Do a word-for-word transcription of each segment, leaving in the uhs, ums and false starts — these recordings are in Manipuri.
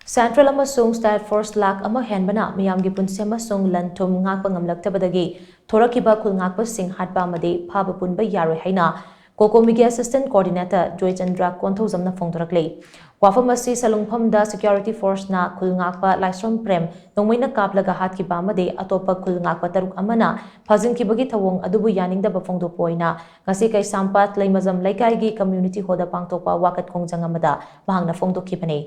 Central ꯑꯃꯁꯨꯡ State Force ꯂꯥꯈ ꯑꯃ ꯍꯦꯟꯕꯅ ꯃꯤꯌꯥꯝꯒꯤ ꯄꯨꯟꯁꯤ ꯑꯃꯁꯨꯡ ꯂꯟ ꯊꯨꯝ ꯉꯥꯛꯄ ꯉꯝꯂꯛꯇꯕꯗꯒꯤ ꯊꯣꯔꯛꯈꯤꯕ ꯈꯨꯜ ꯉꯥꯛꯄꯁꯤꯡ ꯍꯥꯠꯄ ꯑꯃꯗꯤ ꯐꯥꯕ ꯄꯨꯟꯕ ꯌꯥꯔꯣꯏ ꯍꯥꯏꯅ COCOMIꯒꯤ Assistant Coordinator ꯖꯣꯏꯆꯟꯗ꯭ꯔ ꯀꯣꯟꯊꯧꯖꯝꯅ ꯐꯣꯡꯗꯣꯔꯛꯂꯤ꯫ ꯋꯥꯐꯝ ꯑꯁꯤ ꯁꯂꯨꯡꯐꯝꯗ Security Forceꯅ ꯈꯨꯜ ꯉꯥꯛꯄ ꯂꯥꯏꯁ꯭ꯔꯝ ꯄ꯭ꯔꯦꯝ ꯅꯣꯡꯃꯩꯅ ꯀꯥꯞꯂꯒ ꯍꯥꯠꯈꯤꯕ ꯑꯃꯗꯤ ꯑꯇꯣꯞꯄ ꯈꯨꯜ ꯉꯥꯛꯄ ꯇꯔꯨꯛ ꯑꯃꯅ ꯐꯥꯖꯤꯟꯈꯤꯕꯒꯤ ꯊꯧꯑꯣꯡ ꯑꯗꯨꯕꯨ ꯌꯥꯅꯤꯡꯗꯕ ꯐꯣꯡꯗꯣꯛꯄ ꯑꯣꯏꯅ ꯉꯁꯤ ꯀꯩꯁꯥꯝꯄꯥꯠ ꯂꯩꯃꯖꯝ ꯂꯩꯀꯥꯏꯒꯤ Community Hallꯗ ꯄꯥꯡꯊꯣꯛꯄ ꯋꯥꯀꯠ ꯈꯣꯡꯖꯪ ꯑꯃꯗ ꯃꯍꯥꯛꯅ ꯐꯣꯡꯗꯣꯛꯈꯤꯕꯅꯤ꯫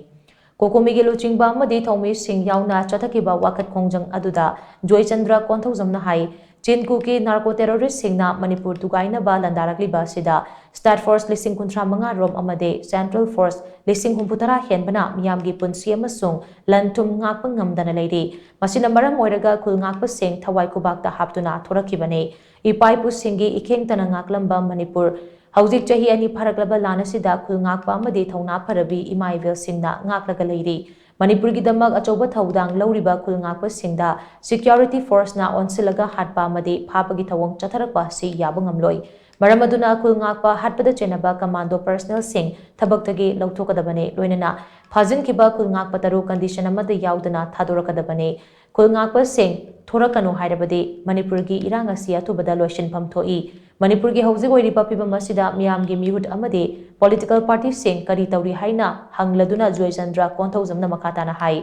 COCOMIꯒꯤ ꯂꯨꯆꯤꯡꯕ ꯑꯃꯗꯤ ꯊꯧꯃꯤꯁꯤꯡ ꯌꯥꯎꯅ ꯆꯠꯊꯈꯤꯕ ꯋꯥꯀꯠ ꯈꯣꯡꯖꯪ ꯑꯗꯨꯗ ꯖꯣꯏꯆꯟꯗ꯭ꯔ ꯀꯣꯟꯊꯧꯖꯝꯅ ꯍꯥꯏ, ꯆꯤꯟ ꯀꯨꯀꯤ narco terroristꯁꯤꯡꯅ ꯃꯅꯤꯄꯨꯔ ꯊꯨꯒꯥꯏꯅꯕ ꯂꯥꯟꯗꯥꯔꯛꯂꯤꯕ ꯑꯁꯤꯗ State Force ꯂꯤꯁꯤꯡ ꯀꯨꯟꯊ꯭ꯔꯥ ꯃꯉꯥ ꯔꯣꯝ ꯑꯃꯗꯤ Central Force ꯂꯤꯁꯤꯡ ꯍꯨꯝꯐꯨ ꯇꯔꯥ ꯍꯦꯟꯕꯅ ꯃꯤꯌꯥꯝꯒꯤ ꯄꯨꯟꯁꯤ ꯑꯃꯁꯨꯡ ꯂꯟ ꯊꯨꯝ ꯉꯥꯛꯄ ꯉꯝꯗꯅ ꯂꯩꯔꯤ꯫ ꯃꯁꯤꯅ ꯃꯔꯝ ꯑꯣꯏꯔꯒ ꯈꯨꯜ ꯉꯥꯛꯄꯁꯤꯡ ꯊꯋꯥꯏ ꯈꯨꯕꯥꯛꯇ ꯍꯥꯞꯇꯨꯅ ꯊꯣꯔꯛꯈꯤꯕꯅꯤ꯫ ꯏꯄꯥ ꯏꯄꯨꯁꯤꯡꯒꯤ ꯏꯈꯦꯡꯇꯅ ꯉꯥꯛꯂꯝꯕ ꯃꯅꯤꯄꯨꯔ ꯍꯧꯖꯤꯛ ꯆꯍꯤ ꯑꯅꯤ ꯐꯥꯔꯛꯂꯕ ꯂꯥꯟ ꯑꯁꯤꯗ ꯈꯨꯜ ꯉꯥꯛꯄ ꯑꯃꯗꯤ ꯊꯧꯅꯥ ꯐꯔꯕꯤ ꯏꯃꯥ ꯏꯕꯦꯜꯁꯤꯡꯅ ꯉꯥꯛꯂꯒ ꯂꯩꯔꯤ꯫ ꯃꯅꯤꯄꯨꯔꯒꯤꯗꯃꯛ ꯑꯆꯧꯕ ꯊꯧꯗꯥꯡ ꯂꯧꯔꯤꯕ ꯈꯨꯜ ꯉꯥꯛꯄꯁꯤꯡꯗ Security Forceꯅ ꯑꯣꯟꯁꯤꯜꯂꯒ ꯍꯥꯠꯄ ꯑꯃꯗꯤ ꯐꯥꯕꯒꯤ ꯊꯧꯑꯣꯡ ꯆꯠꯊꯔꯛꯄ ꯑꯁꯤ ꯌꯥꯕ ꯉꯝꯂꯣꯏ꯫ ꯃꯔꯝ ꯑꯗꯨꯅ ꯈꯨꯜ ꯉꯥꯛꯄ ꯍꯥꯠꯄꯗ ꯆꯦꯟꯅꯕ commando personnelꯁꯤꯡ ꯊꯕꯛꯇꯒꯤ ꯂꯧꯊꯣꯛꯀꯗꯕꯅꯤ꯫ ꯂꯣꯏꯅꯅ ꯐꯥꯖꯤꯟꯈꯤꯕ ꯈꯨꯜ ꯉꯥꯛꯄ ꯇꯔꯨꯛ condition ꯑꯃꯠꯇ ꯌꯥꯎꯗꯅ ꯊꯥꯗꯣꯔꯛꯀꯗꯕꯅꯤ꯫ ꯈꯨꯜ ꯉꯥꯛꯄꯁꯤꯡ ꯊꯣꯔꯛꯀꯅꯨ ꯍꯥꯏꯔꯕꯗꯤ ꯃꯅꯤꯄꯨꯔꯒꯤ ꯏꯔꯥꯡ ꯑꯁꯤ ꯑꯊꯨꯕꯗ ꯂꯣꯏꯁꯤꯟꯐꯝ ꯊꯣꯛꯏ꯫ ꯃꯅꯤꯄꯨꯔꯒꯤ ꯍꯧꯖꯤꯛ ꯑꯣꯏꯔꯤꯕ ꯐꯤꯕꯝ ꯑꯁꯤꯗ ꯃꯤꯌꯥꯝꯒꯤ ꯃꯤꯍꯨꯠ ꯑꯃꯗꯤ political partyꯁꯤꯡ ꯀꯔꯤ ꯇꯧꯔꯤ ꯍꯥꯏꯅ ꯍꯪꯂꯗꯨꯅ ꯖꯣꯏꯆꯟꯗ꯭ꯔ ꯀꯣꯟꯊꯧꯖꯝꯅ ꯃꯈꯥ ꯇꯥꯅ ꯍꯥꯏ,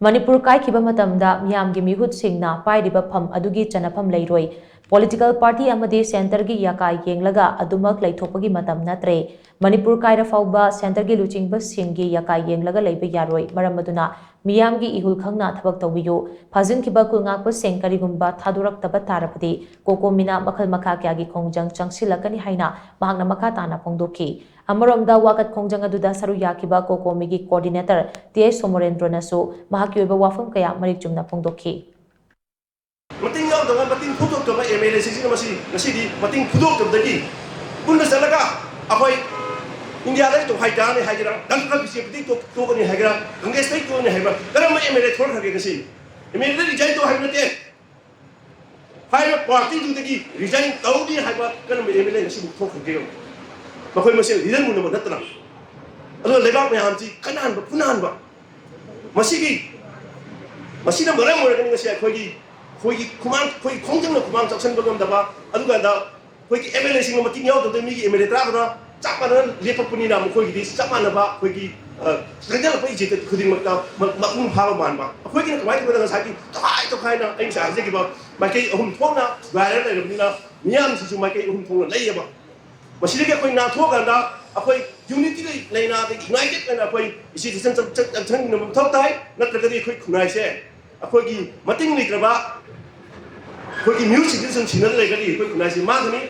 ꯃꯅꯤꯄꯨꯔ ꯀꯥꯏꯈꯤꯕ ꯃꯇꯝꯗ ꯃꯤꯌꯥꯝꯒꯤ ꯃꯤꯍꯨꯠꯁꯤꯡꯅ ꯄꯥꯏꯔꯤꯕ ꯐꯝ ꯑꯗꯨꯒꯤ ꯆꯟꯅꯐꯝ ꯂꯩꯔꯣꯏ꯫ Political party ꯑꯃꯗꯤ centreꯒꯤ ꯌꯥꯀꯥꯏ ꯌꯦꯡꯂꯒ ꯑꯗꯨꯃꯛ ꯂꯩꯊꯣꯛꯄꯒꯤ ꯃꯇꯝ ꯅꯠꯇ꯭ꯔꯦ꯫ ꯃꯅꯤꯄꯨꯔ ꯀꯥꯏꯔ ꯐꯥꯎꯕ centreꯒꯤ ꯂꯨꯆꯤꯡꯕꯁꯤꯡꯒꯤ ꯌꯥꯀꯥꯏ ꯌꯦꯡꯂꯒ ꯂꯩꯕ ꯌꯥꯔꯣꯏ꯫ ꯃꯔꯝ ꯑꯗꯨꯅ ꯃꯤꯌꯥꯝꯒꯤ ꯏꯍꯨꯜ ꯈꯪꯅ ꯊꯕꯛ ꯇꯧꯕꯤꯌꯨ꯫ ꯐꯥꯖꯤꯟꯈꯤꯕ ꯈꯨꯜ ꯉꯥꯛꯄꯁꯤꯡ ꯀꯔꯤꯒꯨꯝꯕ ꯊꯥꯗꯣꯔꯛꯇꯕ ꯇꯥꯔꯕꯗꯤ COCOMIꯅ ꯃꯈꯜ ꯃꯈꯥ ꯀꯌꯥꯒꯤ ꯈꯣꯡꯖꯪ ꯆꯪꯁꯤꯜꯂꯛꯀꯅꯤ ꯍꯥꯏꯅ ꯃꯍꯥꯛꯅ ꯃꯈꯥ ꯇꯥꯅ ꯐꯣꯡꯗꯣꯛꯈꯤ꯫ ꯑꯃꯔꯣꯝꯗ ꯋꯥꯀꯠ ꯈꯣꯡꯖꯪ ꯑꯗꯨꯗ ꯁꯔꯨꯛ ꯌꯥꯈꯤꯕ COCOMIꯒꯤ coordinator ꯇꯤ ꯑꯩꯆ ꯁꯣꯃꯣꯔꯦꯟꯗ꯭ꯔꯣꯅꯁꯨ ꯃꯍꯥꯛꯀꯤ ꯑꯣꯏꯕ ꯋꯥꯐꯝ ꯀꯌꯥ ꯃꯔꯤꯛ ꯆꯨꯝꯅ ꯐꯣꯡꯗꯣꯛꯈꯤ꯫ ꯃꯇꯤꯡ ꯌꯥꯎꯗꯕ, ꯃꯇꯤꯡ ꯐꯨꯗꯣꯛꯇꯕ MLAꯁꯤꯡꯁꯤꯅ ꯃꯁꯤ ꯉꯁꯤꯗꯤ ꯃꯇꯤꯡ ꯐꯨꯗꯣꯛꯇꯕꯗꯒꯤ ꯄꯨꯟꯅ ꯆꯠꯂꯒ ꯑꯩꯈꯣꯏ ꯏꯟꯗꯤꯌꯥꯗꯒꯤ ꯇꯣꯈꯥꯏ ꯇꯥꯔꯅꯤ ꯍꯥꯏꯒꯦꯔꯥ, ꯗꯪꯀ ꯕꯤꯖꯦꯄꯤꯗꯒꯤ ꯇꯣꯛ-, ꯇꯣꯛꯀꯅꯤ ꯍꯥꯏꯒꯦꯔꯥ, ꯀꯪꯒ꯭ꯔꯦꯁꯇꯒꯤ ꯇꯣꯛꯀꯅꯤ ꯍꯥꯏꯕ꯭ꯔꯥ, ꯀꯔꯝꯕ MLA ꯊꯣꯛꯈ꯭ꯔꯒꯦ ꯉꯁꯤ? MLAꯗ resign ꯇꯧ ꯍꯥꯏꯕ ꯅꯠꯇꯦ꯫ ꯍꯥꯏꯔꯤꯕ partyꯗꯨꯗꯒꯤ resign ꯇꯧꯅꯤ ꯍꯥꯏꯕ ꯀꯔꯝꯕ MLA ꯉꯁꯤꯕꯨ ꯊꯣꯛꯈ꯭ꯔꯒꯦ? ꯃꯈꯣꯏ ꯃꯁꯦꯜ leader ꯃꯨꯟꯅꯕ ꯅꯠꯇꯅ꯫ ꯑꯗꯨꯒ ꯂꯩꯕꯥꯛ ꯃꯌꯥꯝꯁꯤ ꯀꯅꯥꯟꯕ ꯐꯨꯅꯥꯟꯕ, ꯃꯁꯤꯒꯤ ꯃꯁꯤꯅ ꯃꯔꯝ ꯑꯣꯏꯔꯒꯅꯤ ꯉꯁꯤ ꯑꯩꯈꯣꯏꯒꯤ ꯑꯩꯈꯣꯏꯒꯤ ꯈꯨꯃꯥꯡ ꯑꯩꯈꯣꯏꯒꯤ ꯈꯣꯡꯖꯪꯅ ꯈꯨꯃꯥꯡ ꯆꯥꯎꯁꯟꯕ ꯉꯝꯗꯕ꯫ ꯑꯗꯨꯀꯥꯟꯗ ꯑꯩꯈꯣꯏꯒꯤ ꯑꯦꯝ ꯑꯦꯜ ꯑꯦꯁꯤꯡꯅ ꯃꯇꯤꯡ ꯌꯥꯎꯗꯕꯗ ꯃꯤꯒꯤ ꯑꯦꯝ ꯑꯦꯜ ꯑꯦ ꯇꯔꯥꯗꯨꯅ ꯆꯞ ꯃꯥꯟꯅꯅ ꯂꯦꯞꯄꯛꯄꯅꯤꯅ ꯃꯈꯣꯏꯒꯤꯗꯤ ꯆꯞ ꯃꯥꯟꯅꯕ ꯑꯩꯈꯣꯏꯒꯤ ꯆꯪꯁꯤꯜꯂꯛꯄ ꯏꯖꯠꯇ ꯈꯨꯗꯤꯡꯃꯛꯇ ꯃꯄꯨꯡ ꯐꯥꯕ ꯃꯥꯟꯕ꯫ ꯑꯩꯈꯣꯏꯒꯤꯅ ꯀꯃꯥꯏꯅ ꯇꯧꯒꯦꯗ ꯉꯁꯥꯏꯒꯤ ꯇꯣꯈꯥꯏ ꯇꯣꯈꯥꯏꯅ ꯑꯩ ꯉꯁꯥꯏ ꯍꯥꯏꯖꯈꯤꯕ ꯃꯥꯏꯀꯩ ꯑꯍꯨꯝ ꯊꯣꯛꯅ ꯚꯥꯏꯔꯦꯜ ꯂꯩꯔꯕꯅꯤꯅ ꯃꯤꯌꯥꯝꯁꯤꯁꯨ ꯃꯥꯏꯀꯩ ꯑꯍꯨꯝ ꯊꯣꯛꯅ ꯂꯩꯌꯦꯕ꯫ ꯃꯁꯤꯗꯒꯤ ꯑꯩꯈꯣꯏ ꯅꯥꯊꯣꯛꯑꯀꯥꯟꯗ ꯑꯩꯈꯣꯏ ꯌꯨꯅꯤꯇꯤ ꯂꯩꯅꯥꯗꯒꯤ ꯌꯨꯅꯥꯏꯇꯦꯠ ꯑꯣꯏꯅ ꯑꯩꯈꯣꯏ ꯏꯁꯤꯇꯦꯁꯟ ꯆꯪꯃꯤꯟꯅꯕ ꯃꯊꯧ ꯇꯥꯏ꯫ ꯅꯠꯇ꯭ꯔꯒꯗꯤ ꯑꯩꯈꯣꯏ ꯈꯨꯟꯅꯥꯏꯁꯦ ꯑꯩꯈꯣꯏꯒꯤ ꯃꯇꯤꯡ ꯂꯩꯇ꯭ꯔꯕ ꯑꯩꯈꯣꯏꯒꯤ ꯃꯤꯑꯣꯏꯁꯤꯡꯁꯤ ꯁꯨꯝ ꯁꯤꯟꯅ ꯂꯩꯔꯒꯗꯤ ꯑꯩꯈꯣꯏ ꯈꯨꯟꯅꯥꯏꯁꯤ ꯃꯥꯡꯒꯅꯤ꯫